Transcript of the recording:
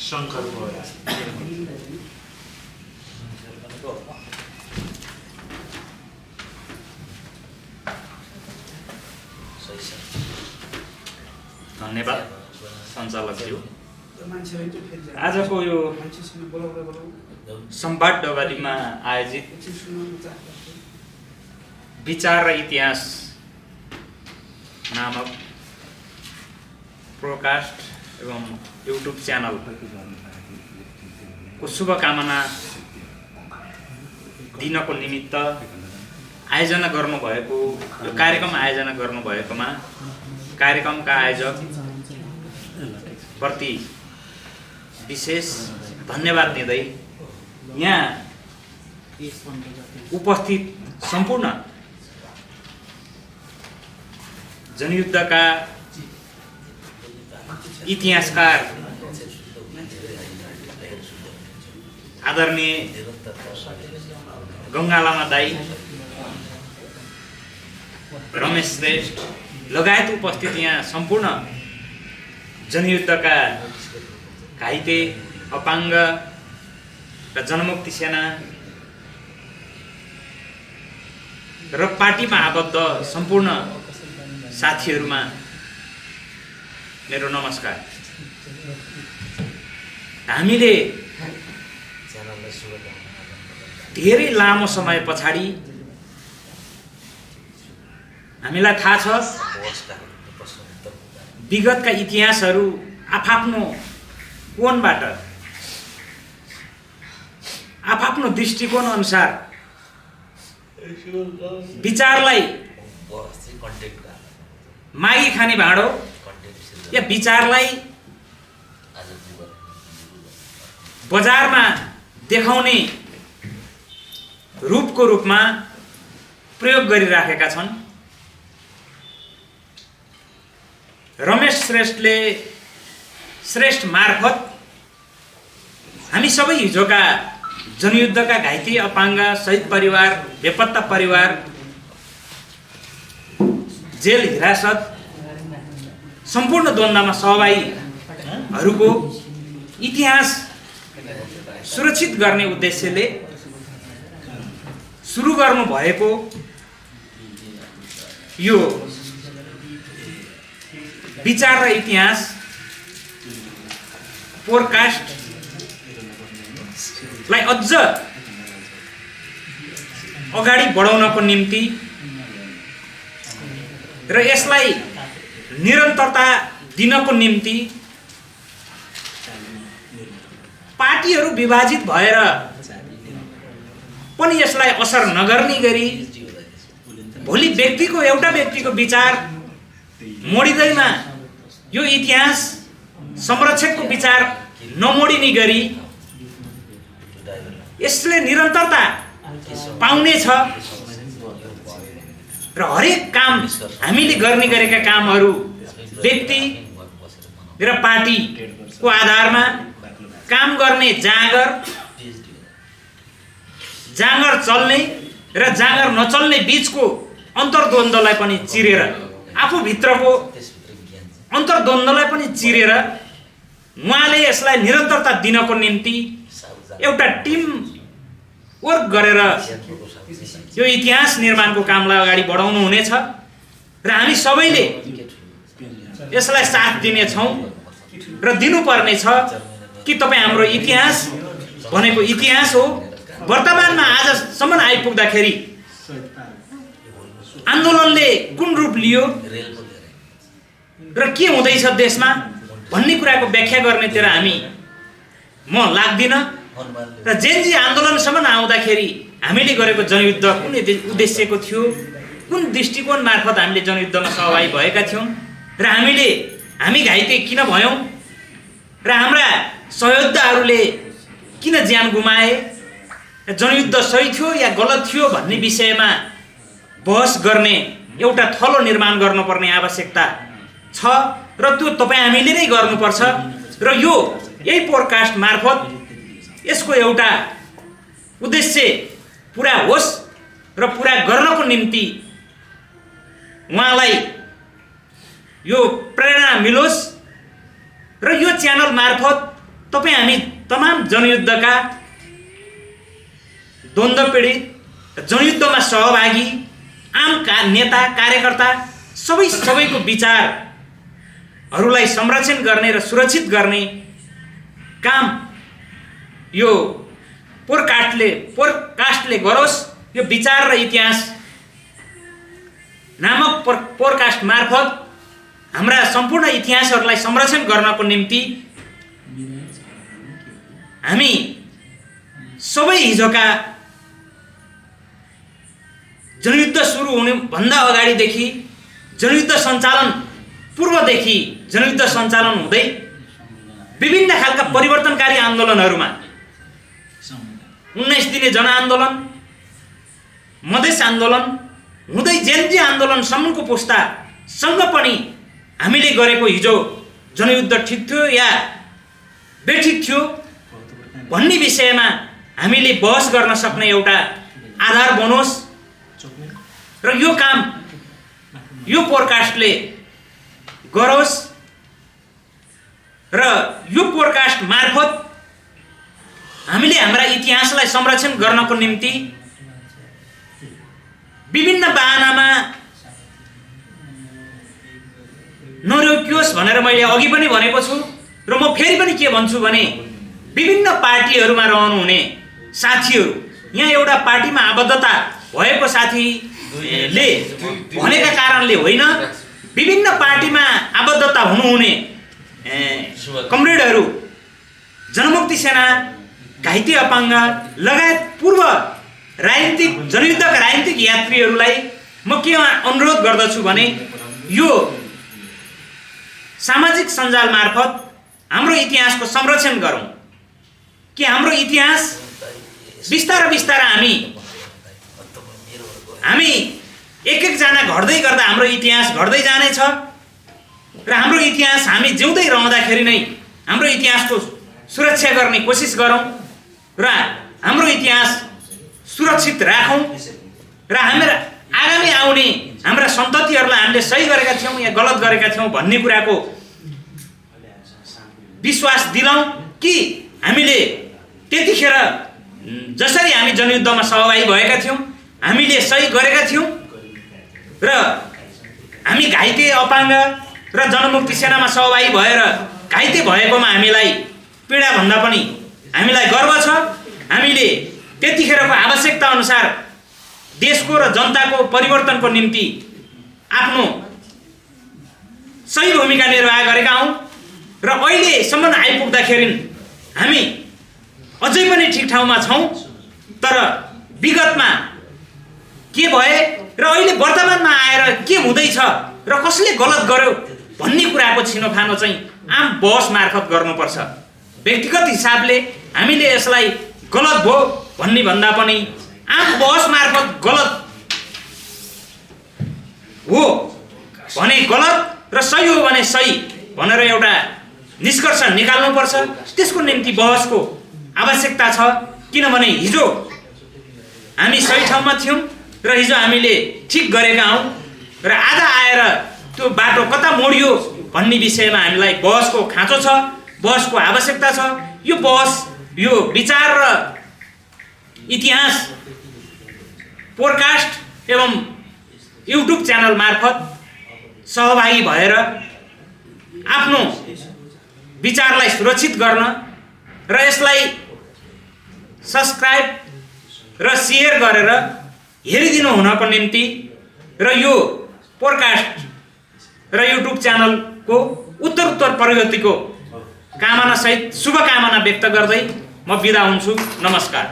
शङ्कर भयो। धन्यवाद सञ्चालकज्यू। आजको यो सम्वाद डबलीमा आयोजित विचार र इतिहास नामक प्रोडकास्ट एवं युट्युब च्यानल को शुभकामना दिनको निमित्त आयोजना गर्नुभएको यो कार्यक्रम आयोजना गर्नुभएकोमा कार्यक्रमका आयोजक प्रति विशेष धन्यवाद दिँदै यहाँ उपस्थित सम्पूर्ण जनयुद्धका इतिहासकार आदरणीय गङ्गा लामा दाई, रमेश श्रेष्ठ लगायत उपस्थित यहाँ सम्पूर्ण जनयुद्धका घाइते, अपाङ्ग र जनमुक्ति सेना र पार्टीमा आबद्ध सम्पूर्ण साथीहरूमा मेरो नमस्कार। हामीले धेरै लामो समय पछाडि हामीलाई थाहा छ विगतका इतिहासहरू आफआफ्नो कोणबाट आफआफ्नो दृष्टिकोण अनुसार विचारलाई मागी खाने भाँडो या विचारलाई बजारमा देखाउने रूपको रूपमा प्रयोग गरिराखेका छन्। रमेश श्रेष्ठले श्रेष्ठ मार्फत हामी सबै हिजोका जनयुद्धका घाइते, अपाङ्ग, शहीद परिवार, बेपत्ता परिवार, जेल हिरासत, सम्पूर्ण द्वन्द्वमा सहभागीहरूको इतिहास सुरक्षित गर्ने उद्देश्यले सुरु गर्नु भएको यो विचार र इतिहास पोडकास्टलाई अझ अगाडि बढाउनको निम्ति र यसलाई निरन्तरता दिनको निम्ति पार्टीहरू विभाजित भएर पनि यसलाई असर नगर्ने गरी भोलि एउटा व्यक्तिको विचार मोडिँदैमा यो इतिहास संरक्षकको विचार नमोडिने गरी यसले निरन्तरता पाउनेछ र हरेक काम हामीले गर्ने गरेका कामहरू व्यक्ति र पार्टीको आधारमा काम गर्ने जाँगर चल्ने र जाँगर नचल्ने बीचको अन्तर्द्वन्द्वलाई पनि चिरेर, आफूभित्रको अन्तर्द्वन्द्वलाई पनि चिरेर उहाँले यसलाई निरन्तरता दिनको निम्ति एउटा टिम वर्क गरेर यो इतिहास निर्माणको कामलाई अगाडि बढाउनु हुनेछ र हामी सबैले यसलाई साथ दिनेछौँ र दिनुपर्ने छ कि तपाईँ हाम्रो इतिहास भनेको इतिहास हो। वर्तमानमा आजसम्म आइपुग्दाखेरि आन्दोलनले कुन रूप लियो र के हुँदैछ देशमा भन्ने कुराको व्याख्या गर्नेतिर म लाग्दिनँ र जेनजी आन्दोलनसम्म आउँदाखेरि हामीले गरेको जनयुद्ध कुन उद्देश्यको थियो, कुन दृष्टिकोण मार्फत हामीले जनयुद्धमा सहभागी भएका थियौँ र हामी घाइते किन भयौँ र हाम्रा सहयोद्धाहरूले किन ज्यान गुमाए, जनयुद्ध सही थियो या गलत थियो भन्ने विषयमा बहस गर्ने एउटा थलो निर्माण गर्नुपर्ने आवश्यकता छ र त्यो तपाईँ हामीले नै गर्नुपर्छ र यही पोडकास्ट मार्फत यसको एउटा उद्देश्य पुरा होस् र पुरा गर्नको निम्ति उहाँलाई यो प्रेरणा मिलोस् र यो च्यानल मार्फत तपाईँ हामी तमाम जनयुद्धका द्वन्द्व पीडित जनयुद्धमा सहभागी आम नेता कार्यकर्ता सबैको विचारहरूलाई संरक्षण गर्ने र सुरक्षित गर्ने काम यो पोडकास्टले गरोस्। यो विचार र इतिहास नामक पोडकास्ट मार्फत हाम्रा सम्पूर्ण इतिहासहरूलाई संरक्षण गर्नको निम्ति हामी सबै हिजोका जनयुद्ध सुरु हुनुभन्दा अगाडिदेखि जनयुद्ध सञ्चालन पूर्वदेखि जनयुद्ध सञ्चालन हुँदै विभिन्न खालका परिवर्तनकारी आन्दोलनहरूमा 19 दिने जनआन्दोलन, मधेस आन्दोलन हुँदै जेनजी आन्दोलनसम्मको पुस्तासँग पनि हामीले गरेको हिजो जनयुद्ध ठिक थियो या बेठिक थियो भन्ने विषयमा हामीले बहस गर्न सक्ने एउटा आधार बनोस् र यो काम यो पोडकास्टले गरोस् र यो पोडकास्ट मार्फत हामीले हाम्रा इतिहासलाई संरक्षण गर्नको निम्ति विभिन्न बहानामा नरोकियोस् भनेर मैले अघि पनि भनेको छु र म फेरि पनि के भन्छु भने विभिन्न पार्टीहरूमा रहनुहुने साथीहरू, यहाँ एउटा पार्टीमा आबद्धता भएको साथीले भनेका कारणले होइन, विभिन्न पार्टीमा आबद्धता हुनुहुने कमरेडहरू, जनमुक्ति सेना, घाइते अपाङ्ग लगायत पूर्व जनयुद्धका राजनीतिक यात्रीहरूलाई म के अनुरोध गर्दछु भने यो सामाजिक सञ्जाल मार्फत हाम्रो इतिहासको संरक्षण गरौँ कि हाम्रो इतिहास बिस्तारै हामी एक जना घट्दै गर्दा हाम्रो इतिहास घट्दै जानेछ र हाम्रो इतिहास हामी जिउँदै रहँदाखेरि नै हाम्रो इतिहासको सुरक्षा गर्ने कोसिस गरौँ र हाम्रो इतिहास सुरक्षित राखौँ र हाम्रा आगामी आउने हाम्रा सन्ततिहरूलाई हामीले सही गरेका थियौँ या गलत गरेका थियौँ भन्ने कुराको विश्वास दिलाउँ कि हामीले त्यतिखेर जसरी हामी जनयुद्धमा सहभागी भएका थियौँ हामीले सही गरेका थियौँ र हामी घाइते अपाङ्ग र जनमुक्ति सेनामा सहभागी भएर घाइते भएकोमा हामीलाई पीडा भन्दा पनि हामीलाई गर्व छ। हामीले त्यतिखेरको आवश्यकता अनुसार देशको र जनताको परिवर्तनको निम्ति आफ्नो सही भूमिका निर्वाह गरेका हौँ र अहिलेसम्म आइपुग्दाखेरि हामी अझै पनि ठिक ठाउँमा छौँ। तर विगतमा के भए र अहिले वर्तमानमा आएर के हुँदैछ र कसले गलत गर्यो भन्ने कुराको छिनोफानो चाहिँ आम बहस मार्फत गर्नुपर्छ। व्यक्तिगत हिसाबले हामीले यसलाई गलत भयो भन्ने भन्दा पनि आम बहस मार्फत गलत हो भने गलत र सही हो भने सही भनेर एउटा निष्कर्ष निकाल्नुपर्छ। त्यसको निम्ति बहसको आवश्यकता छ, किनभने हिजो हामी सही ठाउँमा थियौँ र हिजो हामीले ठिक गरेका हौँ र आज आएर त्यो बाटो कता मोडियो भन्ने विषयमा हामीलाई बहसको खाँचो छ, बहसको आवश्यकता छ। यो बहस, यो विचार र इतिहास पोडकास्ट एवं युट्युब च्यानल मार्फत सहभागी भएर आफ्नो विचारलाई सुरक्षित गर्न र यसलाई सब्स्क्राइब र सेयर गरेर हेरिदिनु हुनको निम्ति र यो पोडकास्ट र युट्युब च्यानलको उत्तरोत्तर प्रगतिको कामना सहित शुभकामना व्यक्त गर्दै म बिदा हुन्छु। नमस्कार।